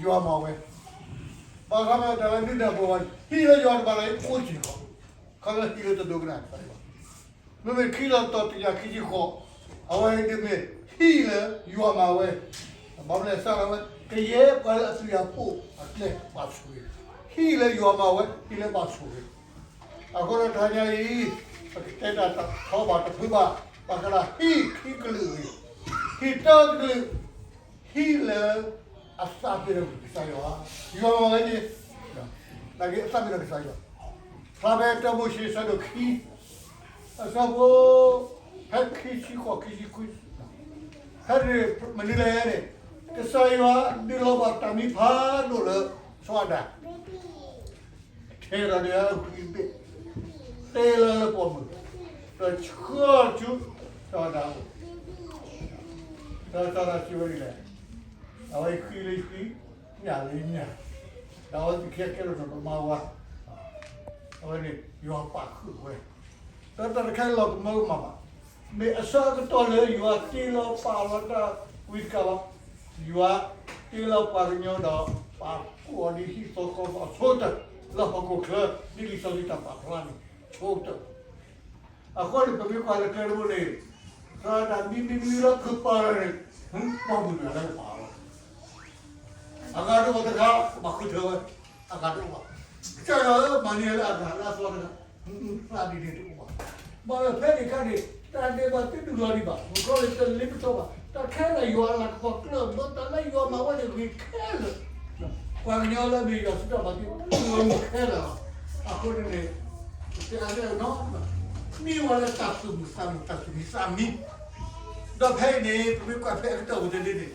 ယွၤမၤဝဲ, ဘၣ်ဆၣ်ဒီးတၢ်လၢဒုးနၢ်ပၢၢ်ဝဲ, ဟံၣ်လၢယွၤတဘၣ်လၢယအိၣ်စ့ၢ်ကီး, ခီဖျိဟံၣ်လၢတဒိကနၣ်ဘၣ်, မ့မ့ၢ်ခံလီၤတံၢ်တကယၤခံဆံဃိး, အဝဲဒၣ်မ့ၢ်ဟံၣ်လၢယွၤမၤဝဲ, ဘၣ်မနုၤလဲၣ် စးထီၣ်ဝဲ ကယဲၢ်ပှၤလၢအသူၣ်ယၤပိာ်အကျဲဘၣ်ဆိၣ်ဂ့ၤ, ဟံၣ်လၢယွၤမၤဝဲ ဟံၣ်လၢဘၣ်ဆိၣ်ဂ့ၤ, အဃိဒီးတဟါညါအံၤ, ပကတဲတၢ်တထီဘၣ်တဖုဘၣ်, ဘၣ်ဃးဒီးဟံၣ်ခံကလုာ်အံၤ, ဟံၣ်တၢတကလုာ်, ဟံၣ်လၢအသးပ့ၤနီၣ်ကစၢ်ယွၤ, ယွၤမၤဝဲန့ၣ်, နာ်က့အသးပ့ၤနီၣ်ကစၢ်ယွၤ, ဖျါဖဲတၢမိၤၡ့ဆၢဒိၣ်ခံ, အဆၢဖိ, ဖဲခံဆံဃိး ခံဆံခွံ, ဖဲန့ၣ်မနုၤလဲၣ်န့ၣ်, ကစၢ်ယွၤဒုးလီၤဘၣ်တၢ်မံဖးဒိၣ်လၢ စီၤအၤဒၣ် ထဲဒီးဒုးအါဂံၢ်ဘ့ၣ်, တဲလီၤလၢပိာ်မုၣ်, ဒီးဆှၢဆူစီၤအၤဒၣ်အအိၣ်, ဒီးစီၤအၤဒၣ်စံးဝဲဒ်လဲၣ်, အဝဲဃံလၢယဃံ, ညၣ်လၢယညၣ်, ဒီးအဝဲသ့ၣ်ခံဂၤကဲထီၣ်နီၢ်တမါဝါ, အဝဲန့ၣ်ယွၤပာ်ဃုာ်ဝဲ, ဒီးတၢ်တခါအံၤလီၤကမၢကမၣ်ဘၣ်, မ့ၢ်အဆၢကတီၢ်လၢယွၤတ့လီၤပာ်လီၤတၢ်ဝံတကးဘၣ်, ယွၤတ့လီၤပှၤကညီဒီး ပာ်ဖှိၣ်အီၤဒ်ဟံၣ်သီဃီအသိးတၢ်, လၢဟီၣ်ခိၣ်ချၢ, ဒ်လံာ်စီဆှံတၢ်ပာ်ဖျါန့ၣ်, ဆိကတၢၢ်, အဃိန့ၣ် ပမ့ၢ်ကွၢ်လၢကျဲတဘိန့ၣ်, သရၣ်တၢ်မံမံမံလၢကပၤလၢန့ၣ်, ပှၤမုၣ်တဂၤလၢကပၤလီၤ အဂၤတအိၣ်တဂၤ, ဘၣ်ဃုထၢဝဲ, အဂၤတအိၣ်ဘၣ်, ကစၢ်ယွၤဧၢ မၤန့ၢ်လၢအဂၤလၢအသီတဂၤ, သရၣ်ဒ်န့ၣ်တအိၣ်ဘၣ်, ဘၣ်လၢဖဲန့ၣ်အခါန့ၣ်, တၢ်ဒဲးဘးတဒူၣ်လီၤဒံးဘၣ်, မ့ၢ်ကီလၢတလ့ပစီဘၣ်, တၢ်ခဲလၢာ်ယွၤအလၤကပီၤကျၢၢ်ဘၣ်, တၢ်လၢယွၤမၤဝဲန့ၣ်ဂ့ၤခဲလၢာ် ပှၤကညီလၢအမ့ၢ်ယွၤစုတၢ်ဘၣ်သ့ၣ်, လီၤမုၢ်ခဲလၢာ်လီၤ, အဃိန့ၣ်န့ၣ်, တဲအါတဲအနီ, မ့ၢ်ဝဲလၢတၢ်သူၣ်မုာ်သးမုာ်တၢ်သူၣ်မံသးမံ, ဒီးဖဲအံၤန့ၣ် ပမ့ၢ်ကွၢ်ဖဲအကတီၢ်ပူၤတဒ့န့ၣ်,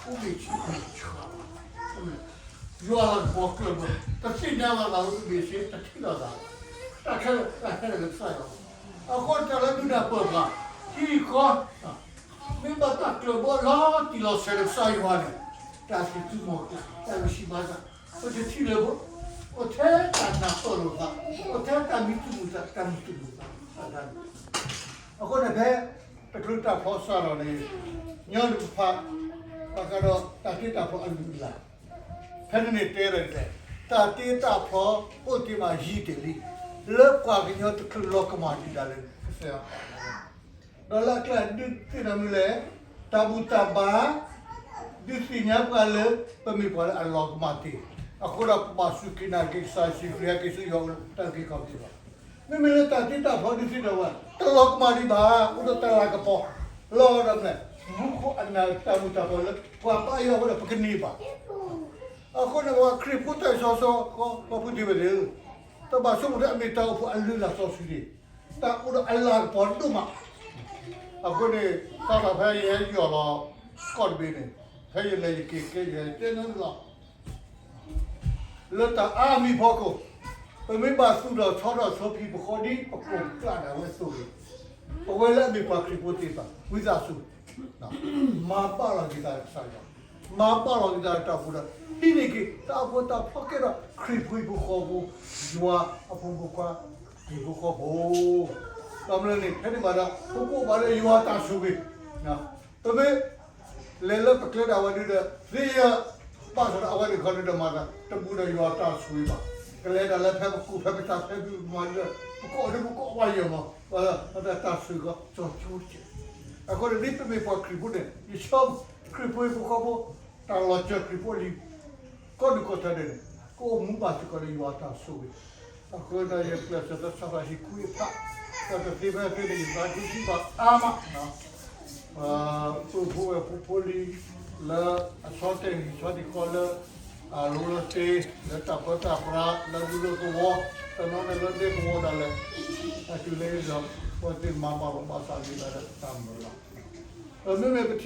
အိၣ်ဘ့ၣ်ဆံးအိၣ်ဘ့ၣ်ဆှးလီၤ, ယွၤလၤကပီၤကျၢၢ်ဘၢ, တသ့ၣ်ညါလီၤသးလၢအိၣ်ဘ့ၣ်ဆံးတထံၣ်လီၤသး, တၢ်ခဲလၢာ်တၢ်ခဲလၢာ်လၢကစၢ်ယွၤ, အဃိတၢ်လၢဒုးနၢ်ပၢၢ်ပှၤ, ဟံၣ်ဃီ မ့ၢ်ဘၣ်တၢ်ကျၢၢ်ဘၢလီၤတံၢ်လီၤဆဲးလၢကစၢ်ယွၤန့ၣ်, တၢ်သံၣ်သူမီၤကျၢ်, တၢ်ဂံၢ်ဆံးဘါစၢ်, ပတထံၣ်လၢၤဘၣ်, အိၣ်ထဲတၢ်နၢ်ပၢၢ်လိာ်သး, အိၣ်ထဲတၢ်မံသူၣ်မုာ်သး, တၢ်မံသူၣ်မုာ်သး, တၢ်ဒၣ်န့ၣ်, အဃိန့ၣ်ဖဲ တချုးတၢ်ဖျီစးထီၣ်န့ၣ်, ညီနုၢ်ပဖး, ဘၣ်ဃးဒီးတၢ်တ့တၢ်ဖျီအလုၢ်အလၢ်, ဖဲန့ၣ်န့ၣ်တဲဒီး, တၢ်တ့တၢ်ဖျီအိၣ်တ့ၢ်မးယံာ်တ့ၢ်လံ, လၢပှၤကညီတချုးလီၤကမၣ်ဒံးဒၣ်လဲာ်န့ၣ် ကစၢ်ယွၤ ဒီးလၢအကျါဒုးသ့ၣ်နီၣ်မနုၤလဲၣ်, တၢ်ဘူၣ်တၢ်ဘါ, ဒုးသ့ၣ်ညါပှၤလၢ ပမ့ၢ်ပှၤလၢအလီၤကမၣ်တ့ၢ်, အဃိဒီးပဘၣ်စူၢ်က့ၤနာ်က့ၤကစၢ်ယ့ၣ်ၡူးခရံာ် ဟဲက့ၤဆူယွၤအအိၣ်လၢတၢ်အုၣ်က့ၤခီၣ်က့ၤဘၣ်. မ့မ့ၢ်လၢတၢ်တ့တၢ်ဖျီဒုးသ့ၣ်နီၣ်ဝဲ, တလီၤကမၣ်ဒံးဘၣ်, အိၣ်ဒီးတၢ်လၤကပီၤ, လီၤဒီးမနုၤလဲၣ်, မူခိၣ်အနၢ်တၢ်ဘူၣ်တၢ်ဘါလၢ ပှၤဘါယွၤအဃိဒီးပကန့ၢ်ဘၣ် အဃိန့ၣ် ပှၤခရံာ်ဖိတၢ်အံၤစီၤစီၤ ကီၢ်ဖုဒံးဝဲန့ၣ်, တဘၣ်ဆိကမိၣ်ထဲအမ့ၢ်တၢ်အိၣ်ဖှိၣ်အလုၢ်အလၢ်စီဆှံန့ၣ်, တၢ်အိၣ်ဒီးအလၤကပီၤဒိၣ်မး. အဃိန့ၣ် စးထီၣ်ဖဲယဟဲယီၢ်လီၤကီၢ်တဘ့ၣ်န့ၣ်, ဖဲယလဲၤယက့ၤကဲယဟဲတဲန့ၣ်လီၤ လၢတၢ်အါမံၤဖီခိၣ်, ပမ့ၢ်ဘၣ်သူၣ်ထီၣ်ဆီထီၣ်ဆီဖံးပဃီဒ်ပကိၢ်ပကျၢ်ဒၣ်ဝဲအသိးန့ၣ်, ပဝဲလၢအမ့ၢ်ပှၤခရံာ်ဖိသ့ၣ်တဖၣ် ဝံသးစူၤ မၤဘၣ်လီၤက့ၤသးဒီးကစၢ်ယွၤ, မၤဘၣ်လီၤက့ၤသးဒီးတၢ်အိၣ်ဖှိၣ်ဒီး ဟံးန့ၢ်က့ၤ တၢ်အိၣ်ဖှိၣ်တၢ်ဖျီကဲထီၣ် ခရံာ်ဖိဟံၣ်ဖိဃီဖိ, ယွၤအဖိမုၣ်ဖိခွါ, ဟံၣ်ဖိဃီဖိ ဒီးမနုၤလဲၣ်န့ၣ် ဖဲန့ၣ်ဘၣ်ဒီး ပကအိၣ်ဘၣ်လၢယွၤတၢ်ဆိၣ်ဂ့ၤ, ပမ့ၢ် လဲၤလၢပကျဲဒၣ်ဝဲဒုဒီး သ့ယဲ, ဘၣ်ဆၣ်ဒီးအဝဲန့ၣ်ခီဒုဒီးမၤသး တဘူးဒီးယွၤတၢ်ဆိၣ်ဂ့ၤဘၣ်. ကလဲၤဒၣ်လၢဖဲပကူၣ် ဖဲပတၢ်ဖဲပမၤဒုဒီး ပကိးဒုပကိးဝဲယဲမး, တၢ်ဆိၣ်ဂ့ၤကီကၠိကဲး. အဃိန့ၣ် ဒ်ပမ့ၢ်ပှၤခရံာ်ဖိန့ၣ် ယဆၢ ခရံာ်ဖိဟံၣ်ဖိဃီဖိ တၢ်လီၤစၢၤခရံာ်ဖိလံ ကီၢ်ဒုးကီၢ်ထၢဒဲးန့ၣ် ကအိၣ်မူဘၣ်စ့ၢ်ကီးလၢယွၤတၢ်ဆိၣ်ဂ့ၤ. အဃိဒီးယကျဲးစၢးသဆၣ်ထီၣ်ဟံၣ်ကူအဖး, ဒီးတသ့ဖဲသ့န့ၣ် ယသးခုထံၣ်ဘၣ်အါမး, ပုၢ်ဖိဝဲၢ်ဖိဖိလံၤ လၢအဆီတ့ၢ်ဟံၣ်ဆီတ့ၢ်ဃီလၢ အလိၤလၢသ့ လၢတၢ်ပၢတၢ်ပြး လၢဒူလၢသဝီ, တနီၤန့ၣ်လၢဒ့ကဝီၤဒၣ်လဲာ်, အတုၤလၢအံၤဒီး အဝဲသ့ၣ်မၤဘၣ်လီၤဘၣ်စးလံဒီးတၢ်မုာ်လီၤ. မ့မ့ၢ်ပ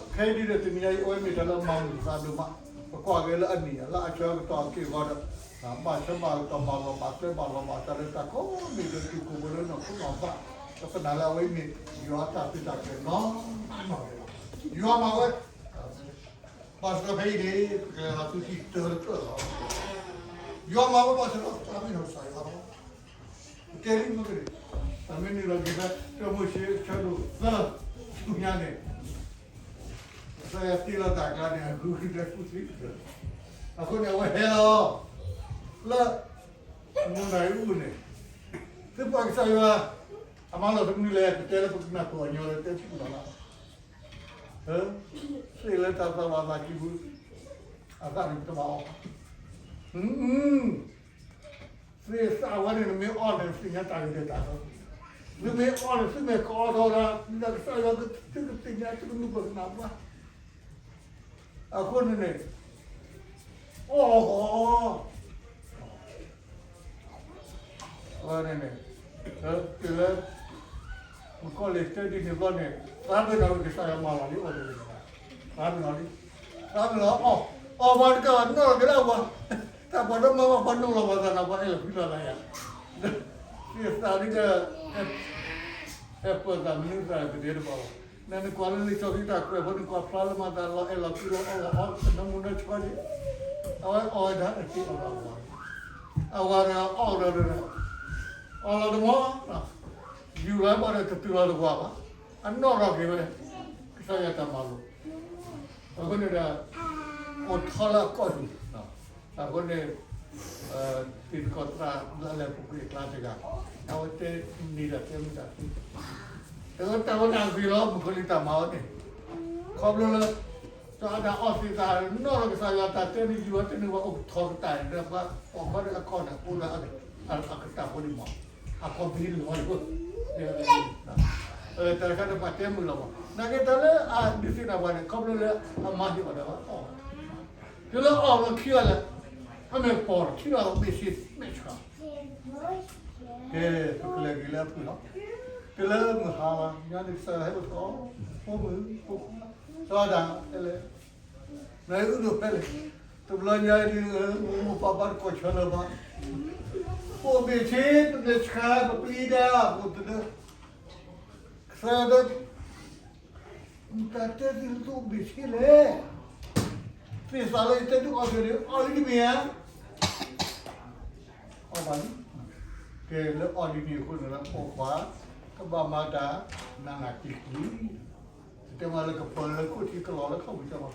ထံၣ်ဘၣ်ဒ်သိး ခဲအံၤဒ်ဒီးတနံၤညါအံၤ အဝဲမ့ၢ်တၢ်လၢမၤမုာ်သးဒိၣ်မး, ပကွၢ်က့ၤလၢအနံၣ်အလါအဆၢကတီၢ်အက့ၢ်အဂီၤဒီး ဘၣ်ဆၢဘၣ်ကတီၢ်ဘၣ်လီၤဘၣ်ကျဲဘၣ်လီၤဘၣ်စးလၢတၢ်ကိးမံၤလၢတုၤကိးဘိလၢနီၢ်ခိနီၢ်သး, ဒီးပနာ်လၢအဝဲအံၤမ့ၢ်ယွၤအတၢ်သုးတၢ်ကျဲၤနီၢ်နီၢ်လီၤ. ယွၤမၤဝဲ ဘၣ်ဆၣ်ဒီးဖဲအံၤန့ၣ် ပကလဲၤလီၤဆူဟံၣ်တၢတဖျၢၣ်လီၤ. ယွၤမၤဝဲဘၣ်ဆၣ်ဒီးတၢ်မ့ၢ်ဟီၣ်စၢ်ယွၤလီၤ. ပတဲလံမ့ၢ်ဂ့ၤ, တၢ်မ့ၢ်နုာ်လီၤက့ၤဖဲ တၢမိၤၡ့ဆၢဒိၣ်သၢ ဆူညါန့ၣ်, ကစၢ်ယွၤတ့လီၤတၢ်အကျါန့ၣ် အဂုာ်ကတၢၢ်ဆူၣ်ဆူၣ်, အဃိန့ၣ် အဝဲဟဲလီၤ လၢ မုၢ်နၤအံၤအူန့ၣ်, သုပှၤကစၢ်ယွၤ အမၤလိာ်တမနုၤလဲၣ် ပတဲလၢပကနၢ်ပၢၢ်အီၤညီလၢတဲဆူၣ်လီၤလၢ်, သ့ၣ်လၢတၢ်သးဝးသးကံၢ်ပူၤ အသးန့ၣ်တဘၣ်အီၣ်ဘၣ်, သ့ၣ်သးဝဲန့ၣ် နမ့ၢ်အီၣ်န့ၣ် သ့ၣ်ညါတၢ်ဂ့ၤဒီးတၢ်အၢ, သုမ့ၢ်အီၣ်န့ၣ် သုမ့ၢ်ကအီၣ်ထီၣ်ဒၣ် ဒ်ကစၢ်ယွၤကသ့ၣ်ညါ သုကနုာ်ပၢၢ်ကနၣ်ပှၤ အဃိန့ၣ်န့ၣ် အီၣ်ဂီၤ အဝဲန့ၣ်န့ၣ် တုၤလၢ မုၣ်ကီၤလံၢ်တဲဒ်န့ၣ်ဘျီန့ၣ် သးပ့ၤနီၣ်လံ ကစၢ်ယွၤမၤလီၤလံ အီၣ်လံ, သးပ့ၤနီၣ်လံ, သးပ့ၤနီၣ်အီၣ်, အီၣ်ဘၣ်တကးဘၣ်နီၣ်လီၤက့ၤလၢအဝၤ, တၢ်ပှၤဒိၣ်မးဘၣ်ပှၤနီၣ်လီၤဘၣ်သးနီၤ ပှၤအဲၣ်လီၤကွံလီၤသးယၤ, သ့ၣ်သးဒ်ဒီး ဟဲပၢၢ်သးမနုၤသးကဒဲတဘၣ်ဘၣ်, နနကွၢ်လၢလံာ်စီဆှံတၢ်ကွဲးဖိ နကွၢ်ဖျါလၢမၤသးလီၤအဲၣ်လီၤကွံလီၤအီၣ်လီၤအီ နီၢ်မူနီၢ်ဆှီန့ၣ်, အဝဲအီၣ်ဝဲဒၣ်အတ့အီၣ်လီၤအဝၤ, အဝၤဒီးအီၣ်ဒီး အီၣ်လီၤတမီၤ, ယူၤလီၤဘၣ်ဒီးတတုၤလီၤတဝၤဘၣ်, အနီၣ်ထီၣ်က့ၤဝဲ ကစၢ်ယွၤတၢ်မၤလိာ်, အဃိန့ၣ်ဒီး အိၣ်ထီၣ်လၢအကီၢ်ပူၤ, အဃိန့ၣ် တံၤသကိးသရၣ်လၢလဲၤပူၤကွံာ်အကျါတဂၤ, အဝဲတဲန့ၢ်တၢ်တဲမုာ်တၢ်သ့, တၢ်ဝဲန့ၣ်အဂ့ၤလီၤ မုၣ်ကီၤလံၢ်တၢ်မၤအီၤန့ၣ်, ခီဖျိလၢ စီၤအၤဒၣ်အီၣ်သ့ၣ်သး နီၣ်လီၤကစၢ်ယွၤတၢ်တဲန့ၣ် ယူၤအီၤတန့ၢ်ဘၣ် အိၣ်ကထီၣ်ကတၢၢ်န့ၣ်ဒီး ပှၤပိာ်ခွါဒီးအကီၢ်န့ၣ် အိၣ်ဒီးအကတၢၢ်ဖိန့ၣ်မး, အခီပညီန့ၣ်လီၤ, တၢ်တခါန့ၣ်ပှၤတဲမုာ်လီၤမး, နာ်က့တၢ်လၢအဒုးသ့ၣ်ညါပှၤန့ၣ် ခီဖျိလၢအမါဟ့ၣ်အီၤဒီးအီၣ်, တုၤလၢအီၣ်လီၤခံဂၤလၢာ်, အမ့ၢ်ပိာ်ခံဂၤလီၤ ဘ့ၣ်ဆ့မဲာ်ဆှး, ကဲ ပကလဲၤက့ၤလၢအပူၤလီၤ, တုၤလၢမုၢ်ဟါလီၤ ညါန့ၣ်ကစၢ်ယွၤဟဲအိၣ်သကိး, ဖိမုၣ်ဖိခွါ, စီၤအၤဒၣ် ဖဲလဲၣ်, နအုၣ်ဒိၣ်ဖဲလဲၣ်, တဘျီညါအံၤဒ် မိၢ်ပၢ်ဘၣ်တကိးဆၢလၢၤဘၣ်, ပအိၣ်ဘ့ၣ်ဆ့ ပမဲာ်ဆှး ပပျံၤဒၣ် ပအိၣ်တဒၢ, ကစၢ်ယွၤဒီး တၢ်တဲသုလၢသုအိၣ်ဘ့ၣ်ဆ့လဲၣ်, သ့ၣ်သးလၢယတဲသုအီၣ်က့ၤန့ၣ် အီၣ်လံတမ့ၢ်ဧါ, အီၣ်ဘၣ်လံ, ကဲလၢအီၣ်ဒ်န့ၣ်အဃိန့ၣ်လီၤ ပိာ်ခွါ ကဘၣ်မၤတၢ် နးနးကျံၤကျံၤ, တတဲမးလၢကပၢၤလၢခိၣ်ထံကလီၤလၢခီၣ်ပူၤကီၢ်ဘၣ်,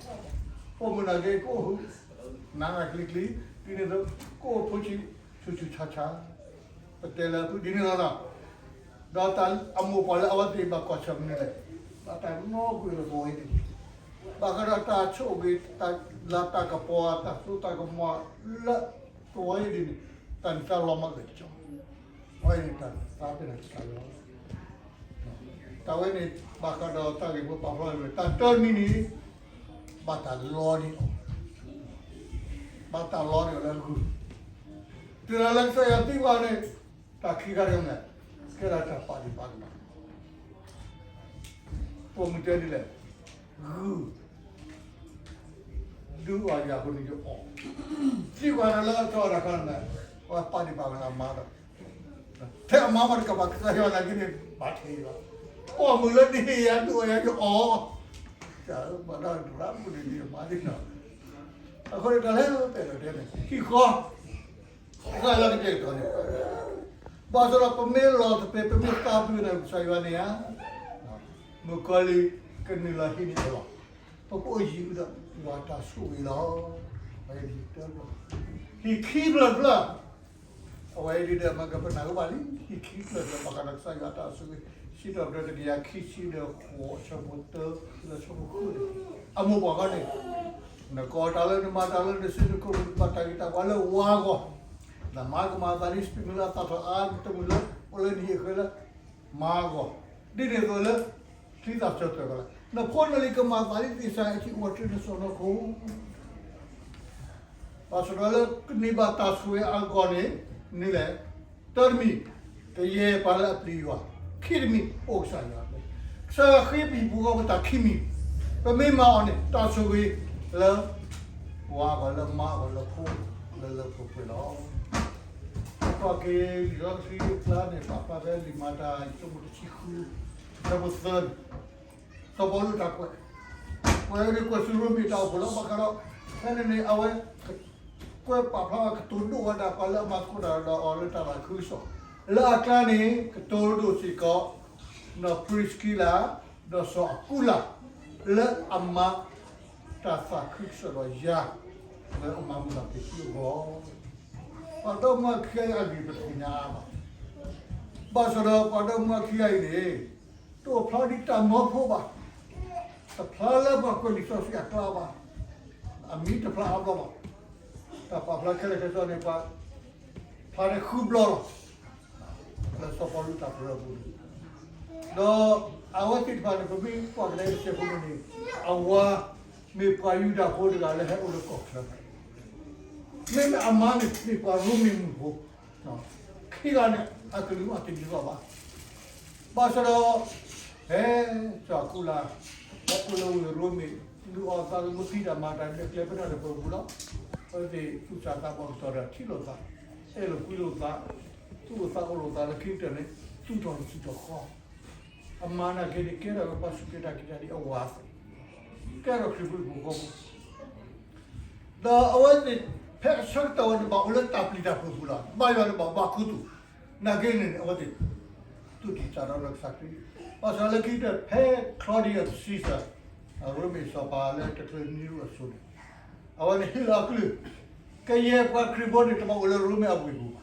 ပိာ်မုၣ်နာ်က့ကအိၣ် နးနးကျံၤကျံၤ, ဒ်န့ၣ်အသိး ကအိၣ်ဖိဆံး ဆူးဆူးဆါဆါ, ပတဲလၢအဖုဒ်န့ၣ်လီၤ. ဒီးတၢ်အမိၢ်ပှၢ်လၢအဝဲသ့ၣ်ဘၣ်ကွၢ်ဆၢၣ်မနုၤလဲၣ်, ဘၣ်တၢ်နီၣ်ကွံာ်လၢသဝီအံၤန့ၣ်, ဘၣ်ဃးဒီးတၢ်ဆိၣ်ဂ့ၤ တၢ်လၤတၢ်ကပီၤ တၢ်စိတၢ်ကမီၤလၢသဝီအံၤဒ်န့ၣ်, တၢ်န့ၣ်တၢ်လီၤမၢ်ဂ့ၤတက့ၢ်, အဝဲန့ၣ်တၢ်သးပ့ၤနီၣ်တၢ်လီၤ တၢ်ဝဲန့ၣ် ဘၣ်ဃးဒီးတၢ်ဂ့ၢ်မိၢ်ပာ်ဖျါဝဲ တၢ်တၢတမံၤန့ၣ် ဘၣ်တၢ်လီန့ၢ်အီၤ, ဘၣ်တၢ်လီန့ၢ်အီၤလၢအဂုၢ်, တုၤလၢလၢကစၢ်ယွၤသံကွၢ်န့ၣ်, တၢ်ခံခါတခါန့ၣ် ကဲဒၣ်တၢ်ပာ်ဒံးပာ်ကမၣ်, ပိာ်မုၣ်တဲဒ်လဲၣ်, ဂုၢ် ဒုးအီၣ်ယၤအဃိန့ၣ်ယအီၣ်, သံကွၢ်န့ၣ်လၢအထီၣ်တၢ်ခါန့ၣ်, အဝဲပာ်ဒံးပာ်ကမၣ်မၤဒီး ထဲအမါမးတကပၤ ကစၢ်ယွၤနာ်က့န့ၣ် ဘၣ်ထဲအံၤလီၤ, ပိာ်မုၣ်လၢနဟ့ၣ်ယၤဒုးအီၣ်ယၤယအီၣ်, တၢ်ဘၣ်ဒၣ်ရၣ်မုၣ်န့ၣ် ယမါဒ်နီၤ, အဃိန့ၣ်တၢ်လၢပဲာ်ဒီးတဲန့ၣ် ဟံၣ်ဃီ ကစၢ်ယွၤကတဲာ်ကတီၤန့ၣ်, ဘၣ်ဆၣ်ဒီးပမ့ၢ်လီၤသပ့ၤ ပမ့ၢ်သးပ့ၤန့ၣ် ကစၢ်ယွၤန့ၣ်ဧါ, မုၣ်ကီၤလံၢ်ကနုာ်လီၤဟံးန့ၢ်အီၤလီၤ, ပကအိၣ်ယံၤအုၣ်ဒီး ယွၤတၢ်ဆိၣ်ဂ့ၤလီၤ, ဟံၣ်ခံဖျၢၣ်တဖျၢၣ် အဝဲအံၤဒ်ဒီး မ့ၢ်ကပနၢ်ဟူဘၣ်လံ ဟံၣ်ခံဖျၢၣ်တဖျၢၣ် ဘၣ်ဃးဒီးကစၢ်ယွၤအတၢ်ဆိၣ်ဂ့ၤ, စံးထီၣ်ပတြၢၤတကယၤခံဆံဒီးဃိး အဆၢဖိတၢ လၢဆၢဖိဃုန့ၣ်, အမိၢ်ပှၢ်ခီန့ၣ်, နကိးတၢ်လၢနမၤတၢ်လၢနစုနကိး နကဘၣ်တၢ်ဂံၢ်တၢ်ဘါလၢဝၤအဂီၢ်, နမါကမၤသးဒ်စပံးမုၢ်လၢအသၣ်ထီၣ်အါ တမုၢ်လၢ အိၣ်လၢနဟံၣ်အဃၢၤလၢ မါအဂီၢ်, ဒ်န့ၣ်အသိးလၢ ချံသၣ်စၢၤသွဲၣ်ကီးလၢ နဖိနလံၤကမၤသးဒ်သ့ၣ်စၢ်အထံအဝဲတြၢၤနစီၢ်နီၤခိၣ် ဘၣ်ဆၣ်ဒီးလၢကန့ၢ်ဘၣ်တၢ်ဆိၣ်ဂ့ၤအဂီၢ်န့ၣ် နုၤလဲၣ်, တၢတမံၤ, ကယဲၢ်ပှၤလၢအပျံၤယွၤ, ခံတမံၤ အိၣ်ကစၢ်ယွၤ, ကစၢ်ယွၤဃ့ပဟံၣ်ပူၤဃီပတၢ်ခံမံၤ, ပမ့ၢ်မၤအီၤန့ၣ် တၢ်ဆိၣ်ဂ့ၤလၢ ဝၤအဂီၢ်လၢမါအဂီၢ်လၢဖိ လၢလၢပှဲၤပှဲၤလီၤ. ကွၢ်က့ၤလံာ်စီဆှံအကျါန့ၣ် ပာ်ဖျါဖဲလံာ်မၤတၢ် အဆၢဖိတဆံဃု, အဆၢဖိသၢန့ၣ် စီၤပီလူးတၢ်ကွဲး, ကွဲးန့ၣ်ကွဲးဆူရိမ့ၤတၢ်အိၣ်ဖှိၣ်လီၤ. ဘၣ်ဃးဒီး ဖဲန့ၣ်န့ၣ် အဝဲ ကွဲးပာ်ဖျါဝဲကတိၤဒိၣ်ဝဲဒၣ်ပှၤလၢအမၤသကိးတၢ်ဒီးအီၤလၢတၢ်သးခုကစီၣ်, လၢအကျါန့ၣ် ကတိၤဒိၣ်စ့ၢ်ကီး နီၢ်ပြံးစကံလး ဒီးစီၤအကူလး လၢအမၤ တၢ်သးခုကစီၣ်ဒီးယၤ လၢအမၤမုာ်ဘၣ်က့ၤသုအဂီၢ်, ပှၤဒီမါဝၤခံဂၤအံၤအဂ့ၢ်ပသ့ၣ်ညါအါဘၣ်. ဘၣ်ဆၣ်ဒီးပှၤဒီမါဝၤခံဂၤအံၤန့ၣ် တအိၣ်ဖျါဒ်တၢ်မီဖိဘၣ်, တဖျါလၢပှၤကွဲးလံာ်စီဆှံအကျါဘၣ်, အမံၤတဖျါအါဘျီဘၣ်. တၢ်ပာ်ဖျါခဲလၢာ်ခဲဆ့န့ၣ် ပှၤဖျါန့ၣ်ဃုဘျီလီၤ လၢစီၤပီလူးတၢ်ပရၢအပူၤန့ၣ်, ဒီးအဝဲသ့ၣ်တဖၣ်န့ၣ် ပမ့ၢ်ကွၢ်ကဒါအံၤတစဲးဖိန့ၣ်န့ၣ် အဝၤမ့ၢ်ပှၤယူဒၤဖိတဂၤလၢဟဲအိၣ်လၢကီၢ်ချၢ, မ့မ့ၢ်အမါန့ၣ် မ့ၢ်ပှၤရိမ့ၤမုၣ်ဖိ, ခံဂၤန့ၣ် အကလုၢ်အီၣ်တဒ်သိးဘၣ်. ဘၣ်ဆၣ်ဒီး ဖဲစီၤအၤကူလး ဟဲအိၣ်လၢဝ့ၢ်ရိမ့ၤ လုၢ်အီၣ်သးသမူ ဖံးတၢ်မၤတၢ် ဒဲးကျဲဖဲတၢ်လၢပှဲၤပူၤလီၤ. အဝဲသ့ၣ်သူၣ်စၢ်သးဘီၣ်ကတီၢ်ဒီး ထံၣ်လိာ်သး, အဲၣ်လိာ်ကွံလိာ်သး, သူၣ်အိၣ်သးအိၣ်လိာ်သးလၢခံကတၢၢ်န့ၣ် သူၣ်ထီၣ်လၢသူၣ်ထီၣ်ဃီ, အမါနာ်က့န့ၣ် ကဲထီၣ်ဝဲပှၤစူၢ်က့ၤနာ်က့ၤတၢ်ဒ်အဝၤအသိး, ကဲထီၣ်ခရံာ်ဖိဟံၣ်ဖိဃီဖိ ဒီးအဝဲသ့ၣ် ဖဲအဆၢကတီၢ်ဝဲန့ၣ် ဘၣ်အိၣ်လၢတၢ်ပျံၤတၢ်ဖုးအပူၤလီၤ. ဘၣ်ယွၤန့ၣ်ဘၣ်ဘၣ်ခူသူၣ်, နာ်က့န့ၣ်န့ၣ် အဝဲသ့ၣ် သူၣ်တံၢ်သးတီလၢကစၢ်ခရံာ်, ဘၣ်ဆၣ်လၢခံကတၢၢ် ဖဲ Claudius Caesar ရိမ့ၤစီၤပၤလၢတချုးနံၤရူၢ်အစိၤန့ၣ် အဝဲန့ၣ်ဟ့ၣ်လီၤအကလုၢ်, ကယဲၢ်ပှၤခရံာ်ဖိန့ၣ် တဘၣ်အိၣ်လၢရိမ့ၤအဝ့ၢ်ပူၤဘၣ်,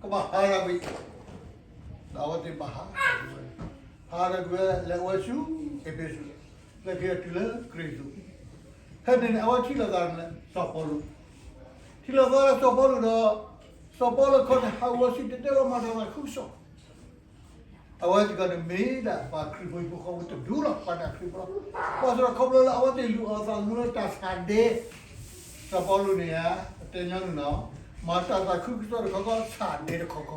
ကဘၣ်ဟးထီၣ်ကွံာ်, ဒီးအဝဲသ့ၣ်ဘၣ်ဟးထီၣ်ကွံာ်ဝဲ, ဟးထီၣ်ကွံာ်ဝဲ လဲၤဝဲဆူအ့းဖ့းစူး, လၢခံကတၢၢ်တုၤလၢကရံၣ်သူး, ဖဲန့ၣ်န့ၣ် အဝဲထံၣ်လိာ်သးဒီးစီၤပီလူး, ထံၣ်လိာ်သးဒီးစီၤပီလူးဒီး စီၤပီလူးခီန့ၣ် ဟးဂီၤစံၣ်တဲၤတဲလီၤမၤတၢ်သးခုကစီၣ် အဝဲသ့ၣ်တဖၣ်န့ၣ် မ့ၢ်ဒၣ်ပှၤခရံာ်ဖိဟံၣ်ဖိဃီဖိတဒူလီၤ, ပှၤဒၣ်ခရံာ်ဖိလီၤ. ဘၣ်ဆၣ်ဒီးခီဖျိလၢအဝဲသ့ၣ်လုၢ်အီၣ်သးသမူလၢတၢ်ဆၣ်ဒဲ, စီၤပီလူးန့ၣ်ဧါ, ပတဲညီနုၢ်နီၤ, မၤတၢ်သးခုကစီၣ်တခီခီ ဆၣ်ဒဲတခီခီ,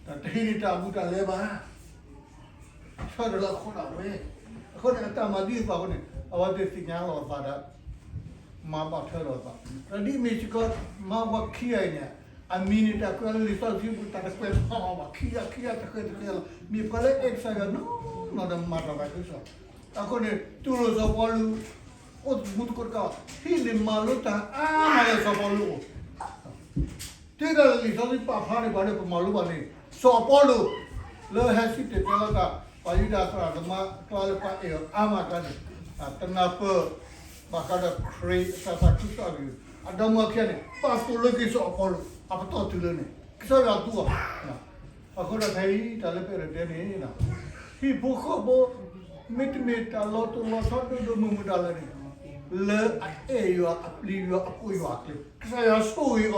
တဟ့ၣ်န့ၢ်တၢ်အဘူးတၢ်လဲဘၣ် ဆၢထၢၣ်လၢအဃိဒၣ်ဝဲ, အဃိန့ၣ် အတၢ်မၤဒ်သိးအဃိန့ၣ် အဝဲသ့ၣ်သ့ၣ်ညါလီၤအသးဒီး မၤဘၣ်ထွဲလိာ်အသး, ဒီးဒ်မ့ၢ်စ့ၢ်ကီး မါဝၤခံဂၤအံၤန့ၣ် အမံၤန့ၣ် တၢ်ကွဲးလၢလံာ်စီဆှံပူၤ တၢ်တကွဲးဖးအီၤဘၣ်, ခံဂၤခံဂၤတဃဲၤတဃဲၤလီၤ, မ့ၢ်ပှၤလၢအဲၣ်ကစၢ်ယွၤနီၢ်နီၢ်ဒီးမၤတၢ်သးခုကစီၣ်, အဃိန့ၣ် တူၢ်လိာ်စီၤပီလူး အိၣ်မူသကိးတကးဘၣ်, ဟံးန့ၢ်မၤလိတၢ်အါမးလၢစီၤပီလူးအအိၣ် တုၤဒၣ်လဲာ်လံာ်စီဆှံပာ်ဖျါန့ၢ်ပှၤလၢပမၤလိဘၣ်န့ၣ် စီၤပီလူး လၢဟဲစံၣ်တဲၤတဲလီၤတၢ် ပှၤယူဒၤသရၣ်သမါအကျါလၢပှၤအဲၣ်အီၤအါမးအကျါန့ၣ် တနၢ်ပၢၢ်ဘၣ်ဃးဒီးခရံာ်အတၢ်သးခုကစီၣ်အဂ့ၢ်, အဒီမါဝၤခံဂၤန့ၣ် ပာ်သူၣ်လၢက့ၤစီၤပီလူး အပတီၢ်တုၤလၢန့ၣ် ကစၢ်ယွၤသူအီၤ, အဃိဒီးခဲအံၤ တၢ်လၢပအဲၣ်ဒိးတဲန့ၣ် ဟံၣ်ဖိဃီဖိ မ့တမ့ၢ်တၢ်လီၤတိၢ်လီၤဆီဒိၣ်ဒိၣ်မုၢ်မုၢ်ဒၣ်လဲာ်န့ၣ် လၢအအဲၣ်ယွၤအပျံၤယွၤအဖှိၣ်ယွၤအကျဲ ကစၢ်ယွၤဆိၣ်ဂ့ၤအီၤ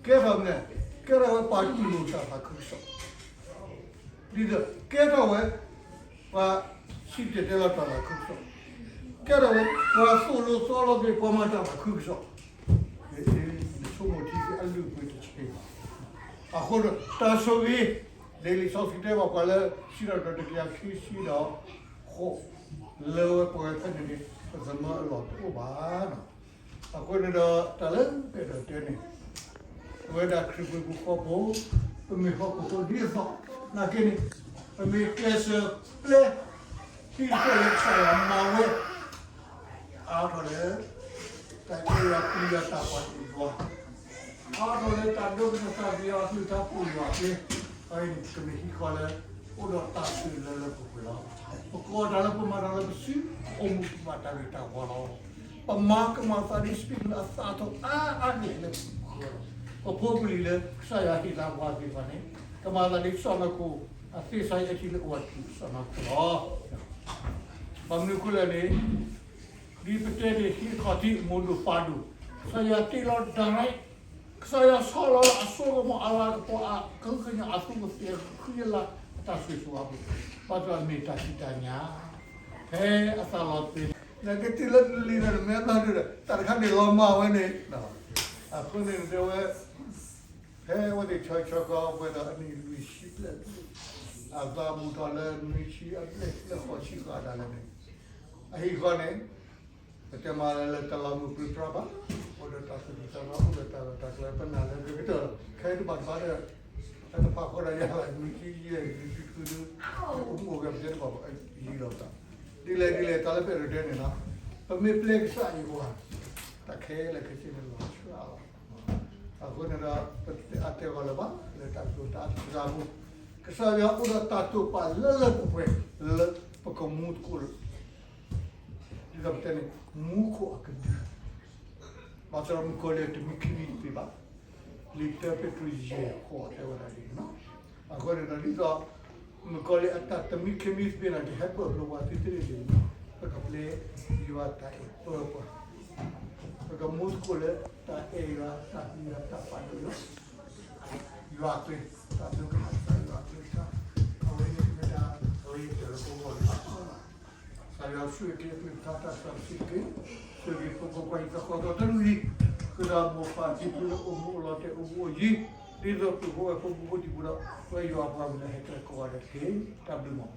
ကဲထီၣ်မနုၤလဲၣ်, ကဲထီၣ်ဝဲပှၤတူၢ်လိာ်တၢ်သးခုကစီၣ်, ဒ်သိးကဲထီၣ်ဝဲ ပှၤစံၣ်တဲၤတဲလီၤတၢ်သးခုကစီၣ်, ကဲထီၣ်ဝဲ ပှၤသိၣ်လိသီလိက့ၤ ပှၤမၤတၢ်သးခုကစီၣ်, နဆိကမိၣ်ထံက့ၤအလုၢ်အပှ့ၤတဆံးဘၣ်, အဃိဒီးတၢ်ဆိၣ်ဂ့ၤ လံာ်စီဆှံတဲဘၣ်ပှၤလၢ စံးထီၣ်ပတြၢၤတကယၤခံဆံဒီးဃိး လၢဝဲပှဲၤဖဲန့ၣ်န့ၣ် ပသမၢအလီၢ်တအိၣ်ဘၣ်. အဃိန့ၣ်ဒီး တၢ်လၢပအဲၣ်ဒိးတဲန့ၣ် ပဝဲဒၣ်ခရံာ်ဖိဟံၣ်ဖိဃီဖိ ပမ့ၢ်ဟီၣ်ခိၣ်ဖိဒ်သိးနာ်က့န့ၣ် ပမ့ၢ်ကျဲးစၢးပျဲ ဟံၣ်တဖျၢၣ်လၢကစၢ်ယွၤမၤဝဲ အါထီၣ်လၢ တၢ်အဲၣ်ယွၤပျံၤယွၤတၢ်ကွၢ်တၢ်ယွၤ, အါထီၣ်လၢတၢ်ဒိကနၣ်တၢ်သ့ယွၤအကလုၢ်ကထါပူၤယွၤအကျဲ, အဝဲန့ၣ် ပမ့ၢ်ဟံၣ်ဃီလၢ အိၣ်ဒီးတၢ်ဆိၣ်ဂ့ၤလၢလၢပှဲၤပှဲၤလီၤ. ပကိးတၢ်လၢပမၤတၢ်လၢပစု ပအိၣ်မူပဘၣ်တၢ်ဂ့ၤတၢ်ဝါလီၤ. ပမၤကမၣ်သးဒ် speak လၢအသးထီၣ်အါအါဂ့ၤလၢပဂီၢ်လီၤ. ပဖိပလံၤလၢကစၢ်ယွၤဟ့ၣ်လၤဝါသ့ၣ်တဖၣ်န့ၣ် ကမၤသးဒ်စီၢ်နီၤခိၣ် အသ့ၣ်စါယဲၢ်ထံလၢအဝဲထူၣ်စီၢ်နီၤခိၣ်လီၤ. ဘၣ်မနုၤအဃိလဲၣ်န့ၣ် ဒ်ပတဲန့ၣ် ဟံၣ်ခီၣ်ထံး မိၢ်ဒိၣ်ပၢ်ဒိၣ် ကစၢ်ယွၤတ့လီၤ direct, ကစၢ်ယွၤဆီၣ်လီၤလၢအစိကမီၤအလၤကပီၤ အကဟုကညီၢ် အသူးအသ့ၣ် အဃံအလၤ အတၢ်ဆိၣ်ဂ့ၤဆိၣ်ဝါအပူၤ, ဘၣ်ဆၣ်မ့ၢ်တၢ်ဆူးတၢ်ညါ ဖဲအသးလီၤတံၢ် နကတုၤလၢတလံၤဒီး နမ့ၢ်ဘျါဒုဒီး တၢ်တခါန့ၣ်လီၤမၢ်ဝဲန့ၣ်, အဃိန့ၣ်တဲဝဲ ဖဲအဝဲသ့ၣ်ဆီၣ်ဆီၣ်ကီးပှဲၤဒီးအနံၣ်လွံၢ်ဆံဘျဲၣ်, အသးဘူးထီၣ်လၢနွံဆံအဘျဲၣ်လၢဃိးဆံဃိးဒၣ်လဲာ်န့ၣ်, အဟံၣ်ဃီန့ၣ် ပတဲမ့ၢ်လၢတၢ်လီၤမုၢ်ပြံပြါဘၣ်, အိၣ်ဒီးတၢ်သူၣ်တံၢ်သးဘီၣ် အိၣ်ဒီးတၢ်လီၢ်တၢ်ကျဲ ပနာ်လၢဂ့ၤကတၢၢ်လီၤ. ခဲအံၤတဘၣ်တဘၣ်ဒီး ဖဲတဖၣ်ဃီဒီးယၤလၢ နွံဆံယဲၢ် နွံဆံဃုဒု အိၣ်မူအိၣ်ဂဲၤပတဲတဘၣ်ဘၣ် ယံာ်လီၤပသး. ဒ်လဲၣ်ဒ်လဲၣ် တၢ်လၢပအဲၣ်ဒိးတဲန့ၣ်လီၤ. ပမ့ၢ်ပျဲကစၢ်ယွၤ တၢ်ခဲလၢာ်ခဲဆ့န့ၣ်လီၤဆှၢလီၤ. အဃိန့ၣ်ဒီး ပတအါတဲာ်ဂီၤလၢၤဘၣ် လၢတၢ်ကတိၤတၢ်အသဂၤအပူၤ, ကစၢ်ယွၤအိၣ်ဒီးတၢ်တိာ်ပာ်လၢလၢပှဲၤပှဲၤ လၢပကမူသကိးလၢ ပတဲန့ၣ် မူခိၣ်အကဒု ဘၣ်ဆၣ်ဒီးမုၣ်ကီၤလံၢ်တမံခ့မံတသ့ဘၣ်. လံာ်တၢပ့းတရူးယဲၢ်ဃိးတဲဝဲဒၣ်ဒ်န့ၣ်လီၤ. အဃိန့ၣ်ဒီး ဒ်သိးမုၣ်ကီၤလံၢ်အတၢ်တမံခ့မံသ့ၣ်တဖၣ်န့ၣ် ကဟဲပၢၢ်ဖျိးပှၤသ့သ့န့ၣ်န့ၣ်, ပကပျဲယွၤတၢ်အဲၣ်ပၢပှၤ, ပကမူသကိးလၢတၢ်အဲၣ်ယွၤ တၢ်ဟ့ၣ်ယွၤ တၢ်ပာ်ဒိၣ်ယွၤ ယွၤအကျဲ, တၢ်ဒိကနၣ်ကစၢ်ယွၤအကလုၢ်ကထါ, အဝဲန့ၣ်မ့ၢ်ဒၣ်အရ့ဒိၣ်လၢပဂီၢ်န့ၣ်လီၤ. ကစၢ်ယွၤဆိၣ်ဂ့ၤက့ၤအကလုၢ်ကထါတၢ်စီဆှံတက့ၢ်. ဆိၣ်ဂ့ၤပှၤကိးပှၤယသကိးသီတကလုာ်အံၤ, ဃုာ်ဒီးမိၢ်ပၢ်ဖံဖုလၢအိၣ်မူအိၣ်လီၤတဲာ်အိၣ်ဘူးအိၣ်ယံၤ, ဒ်သိးပှၤဖိဝဲၢ်ဖိမုၣ်ဖိတံၤဖိဒီး ပဝဲယွၤအပှၤကလုာ်လၢဟဲကဲကိးဂၤဒဲးတက့ၢ်. တၢ်ဘျုးမး.